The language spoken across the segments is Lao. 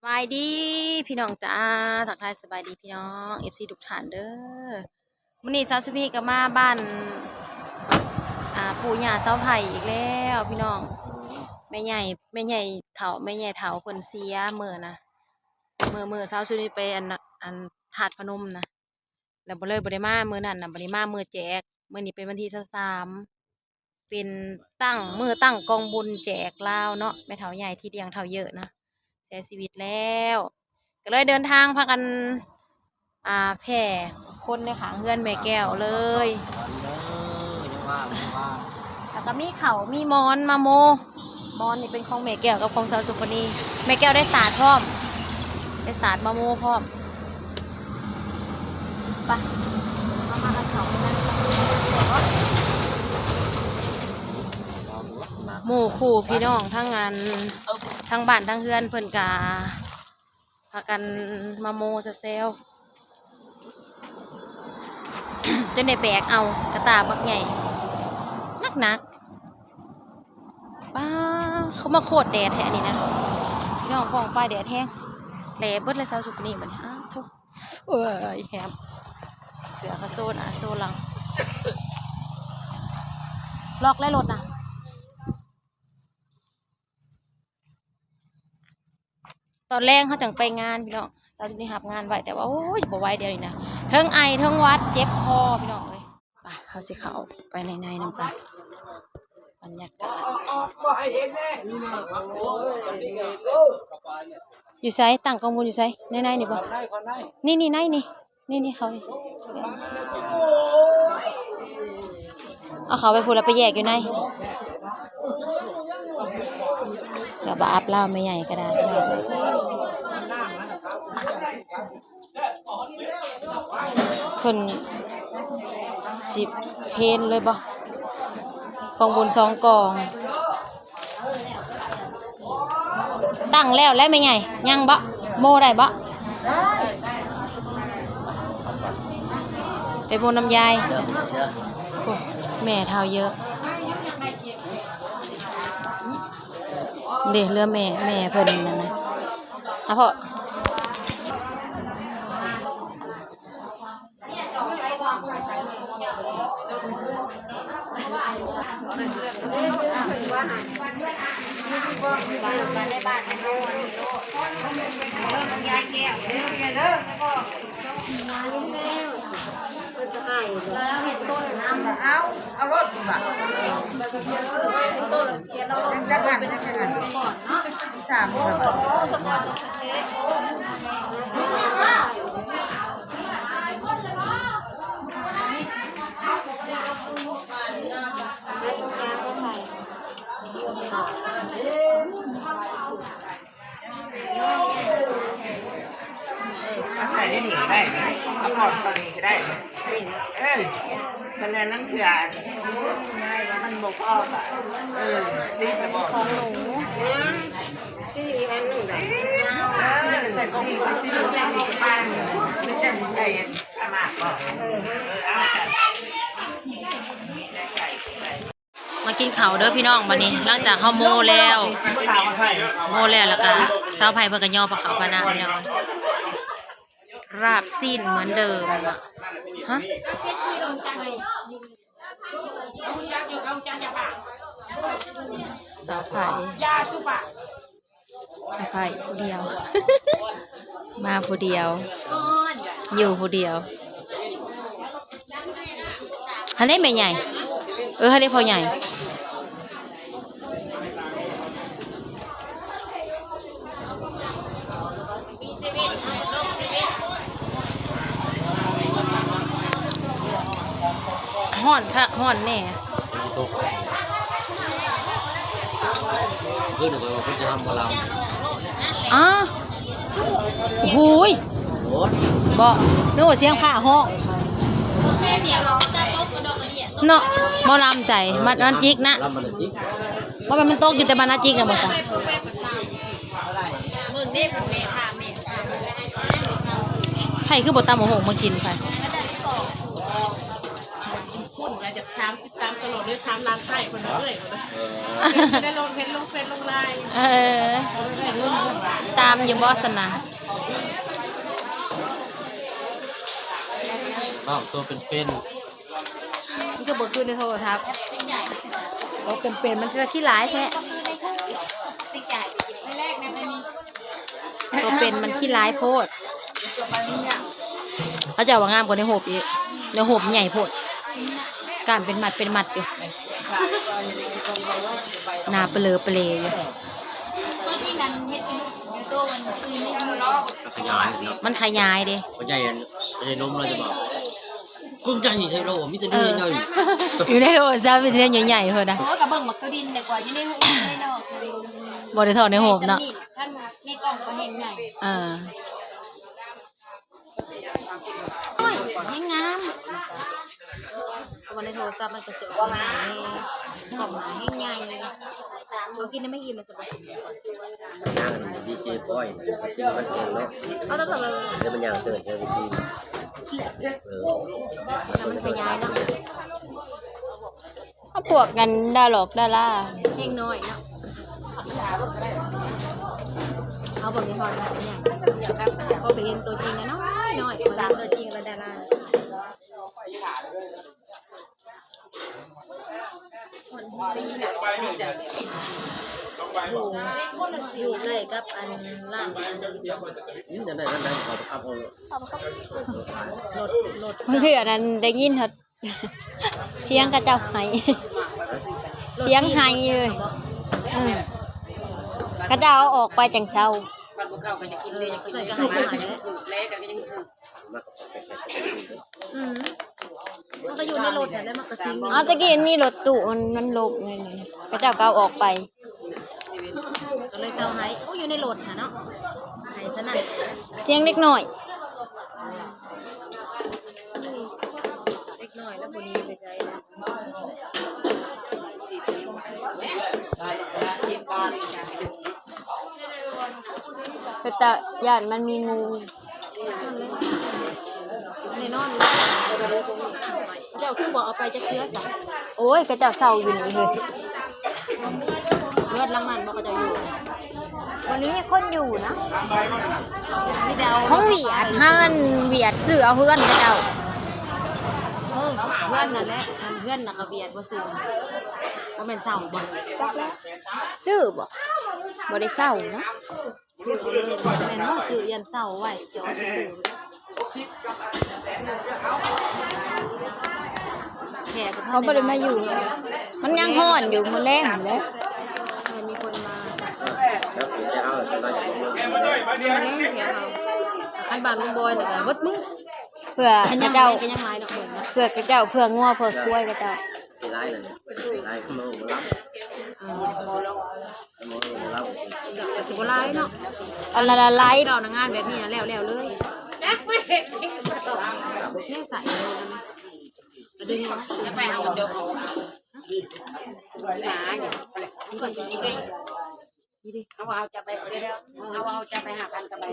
ສະບາຍດີພີ່ນ້ອງຈ້າ ທັກທາຍສະບາຍດີພີ່ນ້ອງ ເອັຟຊີ ທຸກທ່ານເດີ. ມື້ນີ້ສາວສຸນີກໍມາບ້ານ ອ່າ ປູ່ຍ່າສາວໄພອີກແລ້ວພີ່ນ້ອງ. ແມ່ໃຫຍ່ ແມ່ໃຫຍ່ເຖົ້າ ແມ່ໃຫຍ່ເຖົ້າເພິ່ນເສຍມື້ນະ ມື້ ມື້ສາວສຸນີໄປອັນ ອັນທາດພະນົມນະ ແລ້ວບໍ່ເລີຍບໍ່ໄດ້ມາມື້ນັ້ນນະ. ບັດນີ້ມາມື້ແຈກ ມື້ນີ້ເປັນວັນທີຊາວສາມ ເປັນຕັ້ງ ມື້ຕັ້ງກອງບຸນແຈກລາວເນາະ. ແມ່ເຖົ້າໃຫຍ່ທີ່ລ້ຽງເຖົ້າເຍີະນະ ເສຍຊີວິດແລ້ວ ກໍເລີຍເດີນທາງພາກັນ ອ່າ ແຜ່ຄົນໃນຂ້າງເຮືອນແມ່ແກ້ວເລີຍ. ແລ້ວກໍມີເຂົ້າມີໝອນມາໂມ ໝອນນີ້ເປັນຂອງແມ່ແກ້ວກັບຂອງສາວສຸພະນີ. ແມ່ແກ້ວໄດ້ສາດພ້ອມ ໄດ້ສາດມາໂມພ້ອມ. ໄປ ເຮົາມາກັນເຂົ້າ ໝູ່ຄູ່ພີ່ນ້ອງທັງອັນ ທັງບ້ານທັງເຮືອນເພິ່ນກະພາກັນມາໂມແຊວໆ ຈົນໄດ້ແບກເອົາກະຕ່າບັກໃຫຍ່ ໜັກໆ. ປ້າ ເຂົາມາໂຄດແດດແທ້ອັນນີ້ນະ ພີ່ນ້ອງ ປ້ອງປາຍແດດແຮງ ແຫຼເບິດແລ້ວ ສາວສຸກນີ້ບັດນີ້. ອ້າໂທ້ ໂອ້ຍ ແຮມ ເສື້ອກະໂຊໜ້າໂຊຫຼັງ ລັອກແລ້ວລົດນະ. ຕອນແລງເຮົາຈັ່ງໄປງານພີ່ນ້ອງ. ສາວຈຸບນີ້ຮັບງານໄວ້ ແຕ່ວ່າ ໂອ້ຍ ບໍ່ໄຫວດຽວນີ້ນະ ເທິງໄອ ເທິງຫວັດ ເຈັບຄໍພີ່ນ້ອງເອີຍ. ໄປ ເຮົາຊິເຂົ້າໄປໃນໆນຳກັນ ບັນຍາກາດ. ຢູ່ໃສ? ຕັ້ງກອງບຸນຢູ່ໃສ? ໃນໆນີ້ບໍ່? ນີ້ໆ ໃນນີ້. ນີ້ໆ ເຂົ້ານີ້ ເອົາເຂົ້າໄປພຸ້ນລະ ໄປແຍກຢູ່ໃນ ກະບາບລາວແມ່ໃຫຍ່ກະດາຍ. ເພິ່ນຊິເພນເລີຍບໍ່? ກອງບຸນສອງກອງ. ຕັ້ງແລ້ວແຫຼະແມ່ໃຫຍ່ ຍັງບໍ່? ໂມໄດ້ບໍ່? ໄປໂມນຳຍາຍ. ໂອ້ ແມ່ເຖົ້າເຍີະເດ້ ເຫຼືອແມ່ ແມ່ເພິ່ນນັ້ນນະ. ອາ ພໍ່. ເອົາ ເອົາລົດ ຍັງຈັກອັນ ຍັງຈັກອັນ ສາມ ເອົາໃສ່ໃນນີ້ກໍໄດ້ ເອົາກ່ອນເຂົ້ານີ້ກໍໄດ້. ເອີ ມັນນັ້ນເທື່ອມັນບໍ່ພໍກະ ເອີ ຕິດລະບໍ ຂອງໜູ ຊື້ອີກອັນໜຶ່ງດອກ. ເອີ ໃສ່ ໃສ່ ໃສ່ ໃສ່ ໃສ່ ໃສ່ ມາກິນເຂົ້າເດີພີ່ນ້ອງ ບັດນີ້ ຫຼັງຈາກເຮົາໂມແລ້ວ ໂມແລ້ວ ແລ້ວກະສາວໄພເພິ່ນກະຍໍພາເຂົ້າພານ້ຳພີ່ນ້ອງ. ລາບຊີ້ນເໝືອນເດີມ. ຮະ? ສາວໄພ ສາວໄພຜູ້ດຽວ ມາຜູ້ດຽວ ຢູ່ຜູ້ດຽວ. ຫັ້ນເດ້ແມ່ໃຫຍ່ ເອີ ຫັ້ນເດ້ພໍ່ໃຫຍ່. ຮ້ອນຄັກຮ້ອນແນ່. ຕກ ຂຶ້ນໄປວ່າເພິ່ນຈະທຳໝໍລຳ. ອ້າ ໂອ້ໂຫຍ ໂອ້ຍ ບໍ່ ນຶກວ່າສຽງຟ້າຮ້ອງ ເນາະ. ໝໍລຳໃສ? ມັນ ມັນຈິກນະ ລຳມັນຈິກ. ບໍ່ແມ່ນມັນຕົກຢູ່ແຕ່ບ້ານນາຈິກນະບໍ່ຊະ? ເບິ່ງເດ້ ເບິ່ງແມ່ ຖາມແມ່ ຖາມ ໃຜຄືບໍ່ຕຳບັກຫຸ່ງມາກິນ ໃຜ? ໂອ້ ກໍຢາກຖາມ ຕິດຕາມຕະຫຼອດເລີຍ ຖາມຫຼານຊາຍເພິ່ນເລີຍ ເອີ ເຫັນໃນລົງ ເຫັນລົງເຟສລົງໄລນ໌ ເອີ ຕາມຢູ່ບໍ່ຊັ້ນນະ? ນ້ອງຕົວເປັນໆ ມັນກໍບໍ່ຄືໃນໂທລະທັດ ຕົວເປັນໆ ມັນຈະຂີ້ຮ້າຍແທ້ ຕົວເປັນມັນຂີ້ຮ້າຍໂພດ ເຂົາເຈົ້າວ່າງາມກວ່າໃນຮູບອີກ ໃນຮູບໃຫຍ່ໂພດ ກ້າມເປັນມັດເປັນມັດຢູ່ ໜ້າປະເຫຼີປະເຫຼຢູ່ ຕົວຈິງນັ້ນເຮັດຢູ່ ໂຕມັນຄື ມັນຂະຫຍາຍເນາະ ມັນຂະຫຍາຍເດ້ ບໍ່ໃຫຍ່ ອັນ ບໍ່ໃຫຍ່ນົມລະຈະບອກ ກົງໃຫຍ່ແທ້ເນາະ ມີແຕ່ແນວໃຫຍ່ ເອີ ຢູ່ໃນໂທລະສັບມີແຕ່ແນວໃຫຍ່ໆ ເພິ່ນນະ ເອີ ກໍເບິ່ງບັກຕົວດິນດີກວ່າ ຢູ່ໃນຮູບໃນນອກ ບໍ່ໄດ້ທໍ່ໃນຮູບເນາະ ໃນກ້ອງກໍເຫັນໃຫຍ່ ເອີ ໂອ້ຍ ແຮງງາມ ເພາະວ່າໃນໂທລະສັບມັນກໍຊິອອກມາໃຫຍ່ ກ້ອງໜ້າແຮງໃຫຍ່ ບໍ່ກິນໄດ້ ໄມ່ອີ່ມ ນາງດີເຈປອຍ ກິນມັນເອງເນາະ ເອົາແຕ່ເພິ່ນເລີຍ ແລ້ວມັນຍ່າງເຊີນແຖວເວທີ ເອີ ແລ້ວມັນຂະຫຍາຍເນາະ ເອົາພວກກັນດາຫຼອກດາລາ ເພງນ້ອຍເນາະ ເອົາເບິ່ງໃນຮອດເນາະ ເພາະໄປເຫັນຕົວຈິງແລ້ວນ້ອຍໆ ຕົວຈິງແລ້ວດາລາ ຢູ່ໃກ້ກັບອັນຮ້ານ ນີ້ ນັ້ນໄດ້ ນັ້ນໄດ້ ເຂົາໄປຂັບເອົາ ລົດ ລົດ ບາງເທື່ອນັ້ນໄດ້ຍິນຮອດ ສຽງເຂົາເຈົ້າໄຫ້ ສຽງໄຫ້ເອີຍ ເອີ ເຂົາເຈົ້າເອົາອອກໄປຈັ່ງເຊົາ ອືມ ມັນກໍຢູ່ໃນລົດຫັ້ນແຫຼະ ມັນກໍຊິງ ເອົາ ຕະກີ້ມັນມີລົດຕູ້ ມັນ ມັນລົບ ເຂົາເຈົ້າກໍເອົາອອກໄປ ກໍເລີຍເຊົາໄຫ້ ໂອ້ ຢູ່ໃນລົດຫັ້ນເນາະ ໄຫ້ສະນັ້ນ ສຽງເດັກນ້ອຍ ເດັກນ້ອຍແລ້ວບໍ່ໜີໄປໃສ ເປັນຕາຢ້ານມັນມີງູ. ແນ່ນອນ ເຂົາເຈົ້າຄືບໍ່ເອົາໄປຈັກເທື່ອຊະ? ໂອ້ຍ ເຂົາເຈົ້າເຊົ່າຢູ່ນີ້ເຮີ້ຍ ເຮືອນຫຼັງນັ້ນບໍ່ເຂົາເຈົ້າຢູ່? ວັນນີ້ມີຄົນຢູ່ນະ ມີແຕ່ເອົາ ຂອງຫວຽດ ຮ້ານຫວຽດຊື້ເອົາເຮືອນເຂົາເຈົ້າ ເອີ ເຮືອນນັ້ນແຫຼະ ອັນເຮືອນນະກະຫວຽດບໍ່ຊື້ ບໍ່ແມ່ນເຊົ່າບໍ່? ຈັກແຫຼະ ຊື້ບໍ່? ບໍ່ໄດ້ເຊົ່ານະ. ແມ່ນບໍ່ ຊື້ຢ້ານເຊົ່າໄວ້ ຈອດ ແຂກເຂົາບໍ່ໄດ້ມາຢູ່ ມັນຍັງຮ້ອນຢູ່ ມື້ແລງພຸ້ນແຫຼະ ມີຄົນມາ ຍັງແລງແຖວເຮົາ ຄັນບ້ານລຸງບອຍນະກະເບິດມື້ ເພື່ອເຂົາເຈົ້າ ເພື່ອເຂົາເຈົ້າ ເພື່ອງົວ ເພື່ອຄວາຍເຂົາເຈົ້າ. ກໍຊິບໍ່ຫຼາຍເນາະ ອັນລະລະລາຍ ເກົ່ານະ ງານແບບນີ້ນະ ແລ້ວໆເລີຍ ຈັກໄປເຮັດຫຍັງຕໍ່ ແນວໃສ ກະດຶງເອົາ ຈະໄປເອົາດອກ ຫາຫຍັງ ເຮົາວ່າເຮົາຈະໄປ ເຮົາວ່າເຮົາຈະໄປຫາພັນກະໃບ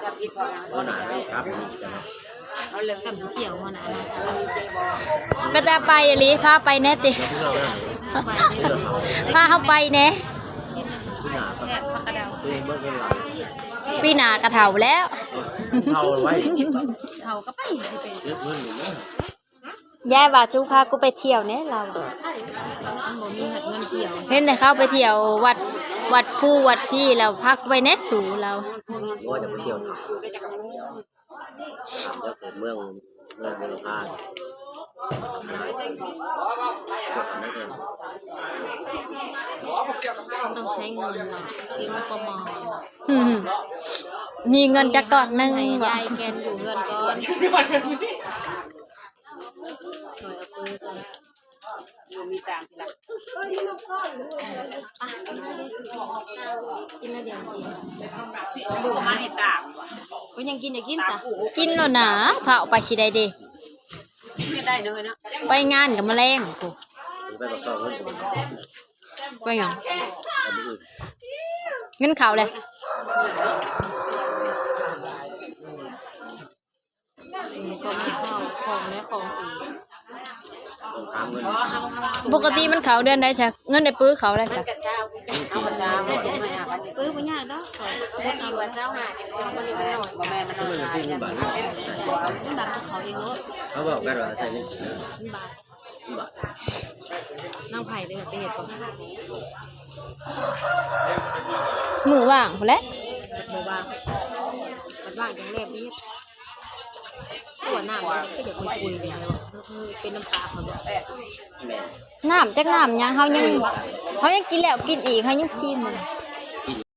ຈະຜິດພໍນະ ຫົວໜ້ານະ ຄັບ ເອົາເລີຍ ຊ້ຳຊິທ່ຽວຫົວໜ້ານະ ເປັນຕາໄປອີ່ຫຼີ ພາໄປແດ່ຕິ ພາເຮົາໄປແດ່ ແຊບຜັກກະເດົາ ປີໜ້າກະເຖົ້າແລ້ວ ເຖົ້າໄວ້ ເຖົ້າກໍໄປ ຊິໄປ ຍາຍວ່າສູ່ພາກູໄປທ່ຽວແດ່ລາວ ມັນບໍ່ມີເງິນທ່ຽວ ເຫັນແຕ່ເຂົາໄປທ່ຽວວັດ ວັດພູວັດພີ ແລ້ວພາກູໄປແດ່ສູລາວ ວ່າຈະໄປທ່ຽວ ແລ້ວເກີດເມືອງ ເມືອງບູລະພາ ມັນຕ້ອງໃຊ້ເງິນລະ ເງິນປະມານ ອືມ ມີເງິນຈັກກ້ອນໜຶ່ງ ໃຫ້ ບໍ່ ຍາຍແກນຢູ່ເຮືອນກ່ອນ ຊ່ອຍເອົາເປີກ່ອນ ບໍ່ມີຕາມທີຫຼັງ ກິນແລ້ວດຽວ ບໍ່ມາເຮັດຕາມ ກໍຍັງກິນ ຢາກກິນຊະ ກິນໂລດນາ ພາອອກໄປຊິໄດ້ເດ ໄດ້ເນາະ ໄປງານກໍມາແລງພຸ້ນ ໄປຫຍັງ ເງິນເຂົ້າແຫຼະ. ນີ້ກໍມີເຂົ້າຂອງແລະຂອງອີກ ປົກກະຕິມັນເຂົ້າເດືອນໃດຊະ? ເງິນໄອ້ປືເຂົ້າແລ້ວຊະ? ເອົາຊາວ ເອົາຊາວ ເອີ ບໍ່ຍາກດອກ ບໍ່ດີກວ່າຊາວຫ້າ ບໍ່ແມ່ນ ມັນນ້ອຍ ມັນບາດເຂົ້າເອງໂລດ ເຮົາບອກກັນວ່າໃສ່ເງິນ ມັນບາດ ມັນບາດ ນາງໄຜເດີ ໄປເຮັດກ່ອນ ມື້ວ່າງພຸ້ນແຫຼະ ບໍ່ວ່າງ ມັນວ່າງຈັ່ງແລກດີ ຕົວະນ້ຳມັນກໍຢາກຄຸຍໆ ເປັນນ້ຳຕາເຂົາ ນ້ຳຈັກນ້ຳຫຍັງ ເຮົາຍັງ ເຮົາຍັງກິນແລ້ວກິນອີກ ເຮົາຍັງຊີມມັນ.